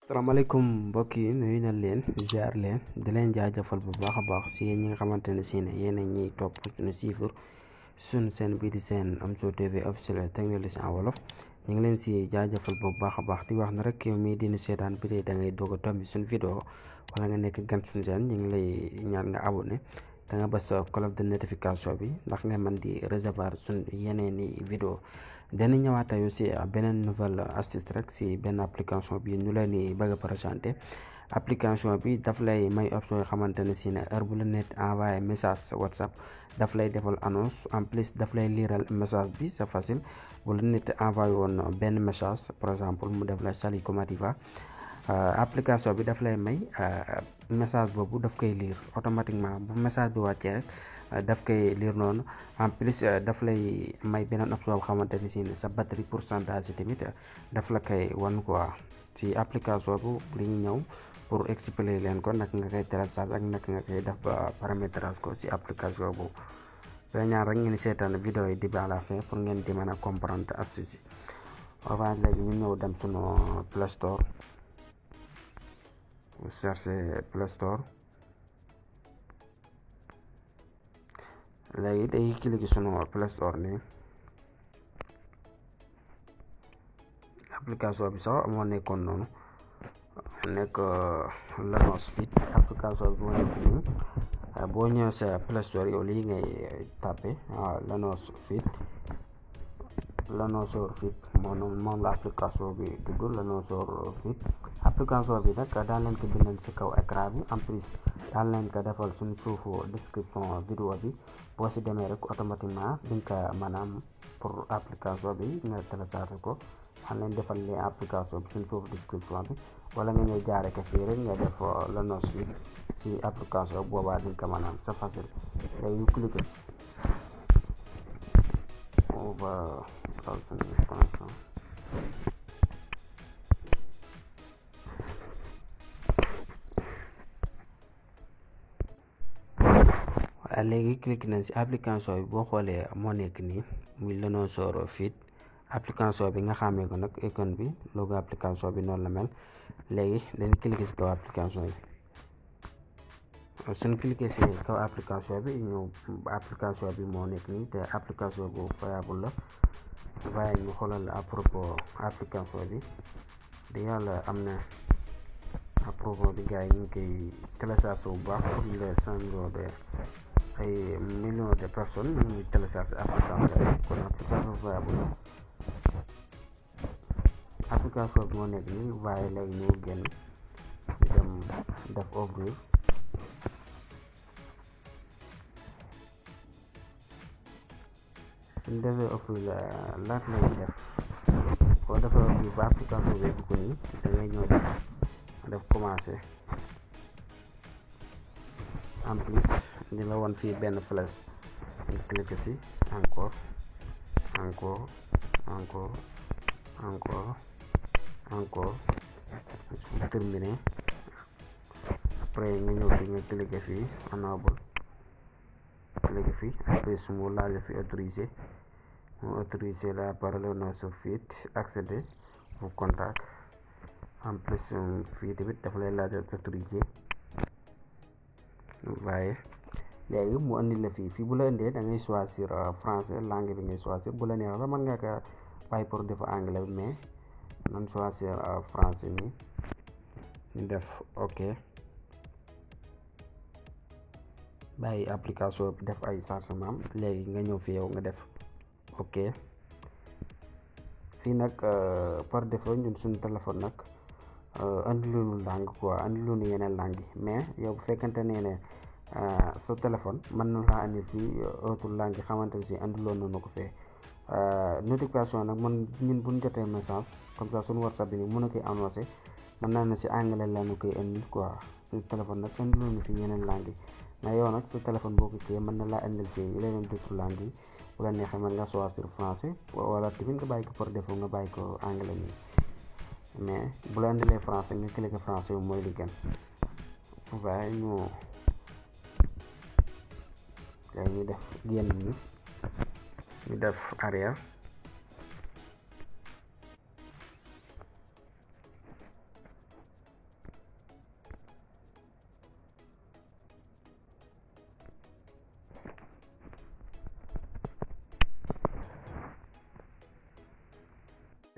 salaamaaleykum mbokk yi nuyu na leen ziar leen di leen jaajëfal bu baax a baax si yéen ñi nga xamante ne si ne yéen a ñuy topp suñu suivre suñu seen bii di seen Amzo TV officiel technologie en wolof ñu ngi leen si jaajëfal bu baax a baax di wax na rek yow mii dinu seetaan bi dee da ngay doog a tombi suñu vidéo wala nga nekk gan suñu seen ñu ngi lay ñaan nga abonné da nga bës cloche de notification bi ndax nga mën di recevoir suñ yeneen i vidéo dana ñëwaat tey aussi beneen nouvelle astuce rek si benn application bi ñu leen di bëgg a présenté application bi daf lay may option yoo xamante ne si ne heure bu la net envoyé message WhatsApp daf lay defal annonce en plus daf lay liiral message bi c'est facile bu la nit envoyé woon benn message par exemple mu def la salut comment tu vas application bi daf lay may message boobu daf koy lire automatiquement bu message bi wàccee rek daf koy lire noonu en plus daf lay may beneen option boo xamante ni si sa batterie pourcentage tamit daf la koy wan quoi ci application bu li ñu ñëw pour expliquer leen ko naka nga koy télécharge ak naka nga koy def paramétrage ko ci application bu ba ñaan rek ngeen seetaan vidéo yi di ba à la fin pour ngeen di mën a comprendre astuce yi waaye léegi ñu ñëw dem sunu Play Store chercher Play Store léegi day cliquer sunu Play Store nii application bi sax moo nekkoon noonu nekk Lanos Fit application bi moo nekk nii boo ñëwee sa Play Store yow lii ngay tapé Lanos Fit moom la application bi tudd Lanos Fit application bi nag daan leen ko bindal ci kaw écran bi en plus daan leen ko defal suñu suufu description vidéo bi boo ci demee rek automatiquement di nga ko maanaam pour application bi nga télécharge ko daan leen defal les application bi suñu suufu description bi wala nga ñëw jaare ko fii rek nga def Lanos Fit ci application boobaa di nga ko maanaam c'est facile léegi ñu cliquer on va faire une connexion. léegi clique nañ ci application bi boo xoolee moo nekk nii muy Lanos Fit application bi nga xàmmee ko nag icône bi logo application bi noonu la mel léegi dañ cliquer ci kaw application bi suñ cliquer ci kaw application bi ñu application bi moo nekk nii te application bu fiable la waaye ñu xoolal à propos application bi di yàlla am na à propos bi gars yi ñu ngi koy télécharge bu baax pour les 100 millions de ay millions de personnes ñu ngi télécharge application bi kon application fiable application bi moo nekk nii waaye léegi ñu génn ñu dem def ouvrir suñ defee ouvrir laat lañu def boo defee ouvrir ba application bi bu ko nii da ngay ñëw def commencer en plus di la woon fii benn flèche ñu cliquer ci encore terminé après nga ñëw fi nga cliquer fii enable cliquer fii après su mu laaj fi autoriser la par Lanos Fit accéder au contact en plus fii tamit dafa lay laaj autoriser waaye léegi mu andi la fii bu la indee da ngay choisir français langue bi ngay choisir bu la neexee sax mën nga ko bàyyi pour def anglais bi mais man choisir français nii ñu def ok bàyyi application bi def ay chargement léegi nga ñëw fi yow nga def ok fii nag par défaut ñun suñu téléphone nag andi loolu langue quoi andi loolu yeneen langue yi mais yow bu fekkante ne sa téléphone mën na laa andi fii autre langue yi xamante ne si andi loolu noonu ko fee notification nag man ñun buñ jotee message comme ça suñu WhatsApp bi ni mën na koy annoncé mën naa ne si anglais la ñu koy indi quoi suñu téléphone nag andi loolu fii yeneen langue yi mais yow nag sa téléphone boo ko kii mën na laa indil fii yeneen d'autres langue yi bu la neexee mën nga choisir français wala tamit nga bàyyi ko par défaut nga bàyyi ko anglais nii mais bu la indilee français nga cliquer français bi mooy li gën waaye ñu def génn ni ñu def arrière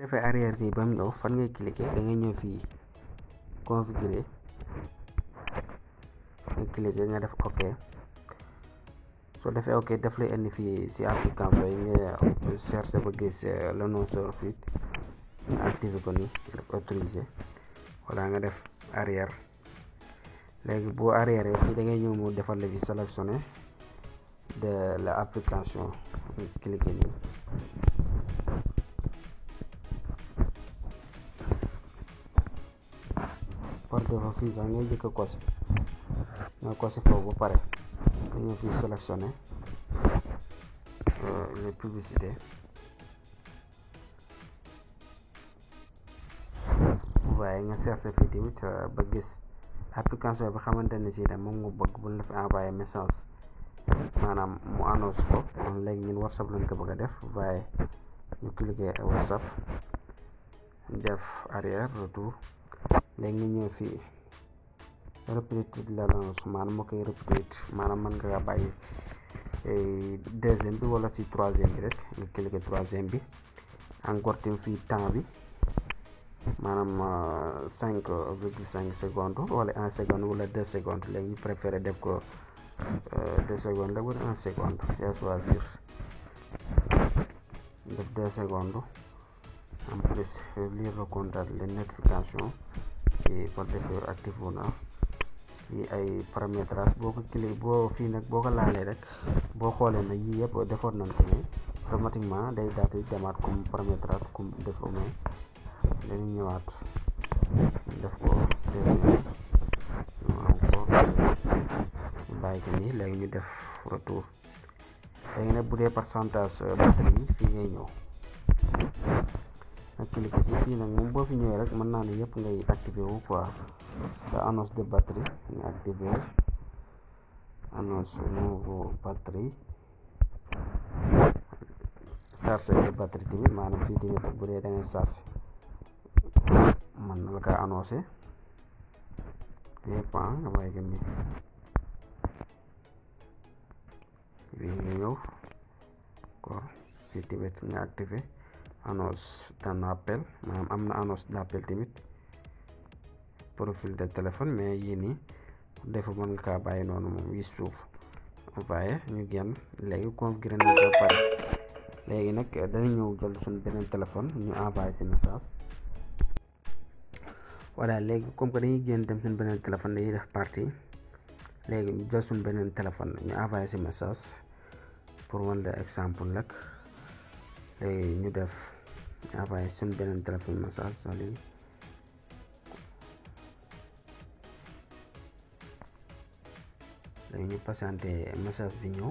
defee arrière nii ba mu ñëw fan ngay cliquer da ngay ñëw fii configurer nga cliquer nga def ok. soo defee ok daf lay indi fii si application yi nga chercher ba gis l'annonceur fluide nga activer ko nii def autoriser wala nga def arrière. léegi boo arrière fii da ngay ñëw mu defal la fi sélectionner de la application nga cliquer nii par défaut fii sax ngay jëkk a coché nga coché foofu ba pare nga ñëw fii sélectionner les publicités waaye nga chercher fii tamit ba gis application bi xamante ne si ne moom nga bëgg bu la fi envoyé message maanaam mu annonce ko. kon léegi ñun WhatsApp lañ ko bëgg a def waaye ñu cliquer WhatsApp def arrière retour. léegi nga ñëw fii repeat l'annonce maanaam moo koy repeat maanaam mën nga bàyyi deuxième bi wala ci troisième bi rek nga cliquer troisième bi encore tim fii temps bi maanaam 5,5 secondes wala 1 seconde wala 2 secondes. léegi ñu préféré def ko 2 secondes la wala 1 seconde yaa choisir def 2 secondes. en plus lire le contact les notifications et par défaut active wu na fii ay paramétrage boo ko cliquer boo fii nag boo ko laalee rek boo xoolee na yii yëpp defoon nañ ko mais automatiquement day daal di demaat comme paramétrage comme defo mais dañuy ñëwaat def ko deuxième encore bàyyi ko nii. léegi ñu def retour. léegi nag bu dee pourcentage batterie yi fii ngay ñëw nga cliquer si fii nag moom boo fi ñëwee rek mën naa ne yëpp ngay activer wu quoi. la annonce de batterie nga activer annonce nouveau batterie charge de batterie tamit maanaam fii tamit bu dee da ngay charge man na la ko annoncé yëpp nga bàyyi ko nii. lii nga ñëw ko fii tamit nga activer annonce d'un appel maanaam am na annonce d'appel tamit profil de téléphone mais yii nii defu mën nga kaa bàyyi noonu moom yi suuf waaye ñu génn. léegi configuré nañ ko pare léegi nag dana ñëw jël suñu beneen téléphone ñu envoyé si message. voilà léegi comme que dañuy génn dem suñu beneen téléphone dañuy def partie léegi ñu jël suñu beneen téléphone ñu envoyé si message pour wan la exemple nag. léegi ñu def envoyé suñu beneen téléphone message sali léegi ñu patienté message bi ñëw.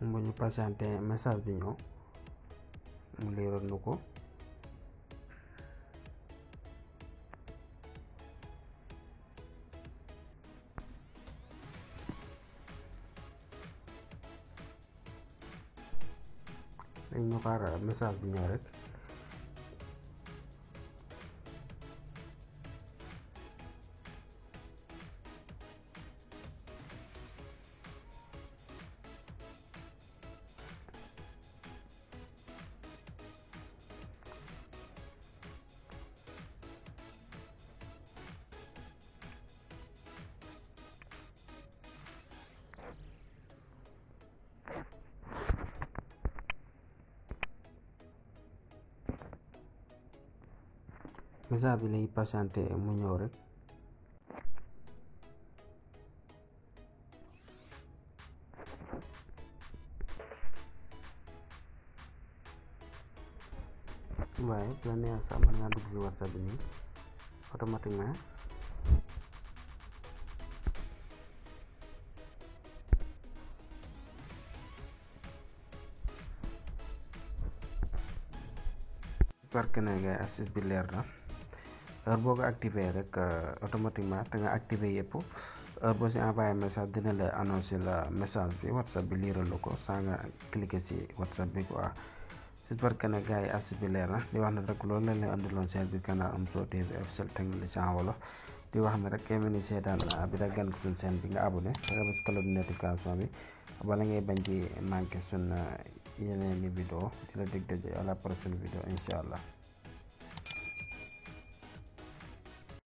bu ñu patienté message bi ñëw mu leeral nu ko. dañ ñu xaar message bi ñëw rek. message bi lay patienté mu ñëw rek. waaye bu la neex sax mën ngaa dugg ci WhatsApp bi nii automatiquement j'espère que ne ngay astuce bi leer na heure boo ko activé rek automatiquement da nga activé yëpp heure boo si envoyé message dina la annoncé la message bi WhatsApp bi liiral la ko saa nga cliquer si WhatsApp bi quoi j'espère que ne gars yi astuce bi leer na di wax ne rek loolu lañ leen andiloon seen bi canal Omzo TV officiel technologie en wolof di wax ne rek kéem ni seetaan bi da gan ko suñ seen bi nga abonné nga bës cloche de notification bi bala ngay bañ ci manqué suñ yeneen i vidéo di la dig daje à la prochaine vidéo incha allah